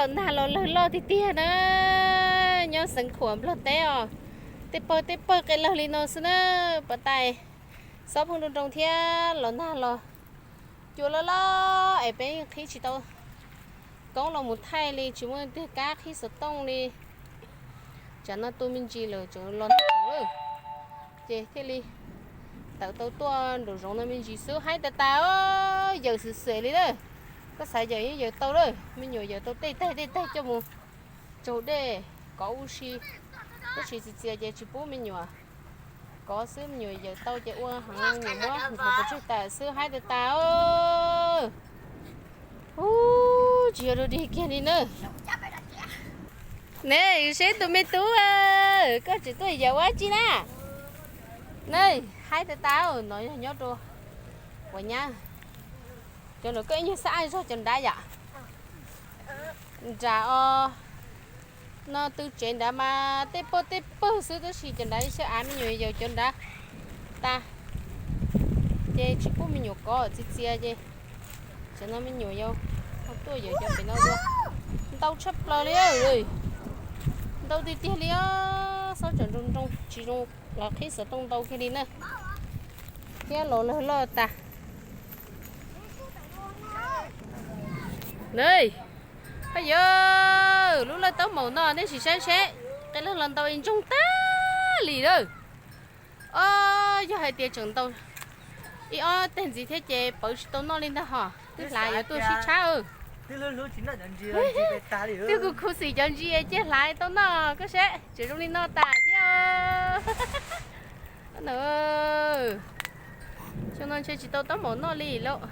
Nag los lawg loj tiag tiag na, nyob Xeev Khuam Nplog teb os. Tej pawg tej pawg qe lawg li no xwb na, pas tais xob pheej nroo nroo thiab los nag los cua loj loj es peb qhib tsis tau koob los mus thaij li, tsis muaj twg kab qhib xov tooj li. Tsam no tu me ntsis lawm tseem los nag lawm, ces thiaj li tawm tau tuaj nraum zoov no me ntsis xwb, haib tas tas, yawm xwm xwm li na. Koj xav yawm yeej yawm tau lawm, me nyuam yawm tau tej taig tej taig coj mus tsaug dej kov ua si. Tab sis txias txias ces tsis pub me nyuam kov xwb, me nyuam yawm tau ces ua heev, me nyuam muab nthuav pov tseg tas xwb, haib tas tas. Ub, tsis yog dog dig kiag li na. Ne, seb tus me tub, koj tseem tuaj yawm ua dab tsi na? Ne, haib tas tas, no yog nyob rau Huam Nyab. Cov no koj ib nyuag xab ab zog cov nrad yom. Nram os, no tw tsev nrad mas tej pawg tej pawg xwb, tab sis cov nrad xyaw av me nyuam yawm cov nrad tas, ces tsis pub me nyuam kov, txias txias ces tam no me nyuam yau tuaj yawm cov pem no dua. Ntau tshaj plaws li, ntau tiag tiag li os, xob tseem nroo nroo tsis zoo los qhib xov tooj ntau kiag li na, thiab los lawg loj tas. Ne, yawg, lub lawj taub maum no nej sim saib seb, qe lawg los ntau ntsoog tag li lawm. Os, yog hais tias tseem ntau ib ob teg ntxiv thiab ces pawv tsis tau noj li ntag hos, twb hlav yuav tuaj sib tshab. Twb kuv khuv xim cov ntsis ciaj hlav tau noj, koj seb tseem zoo li no tas thiab. Xyoo no ntshe tsis tau taub maum noj li lauj.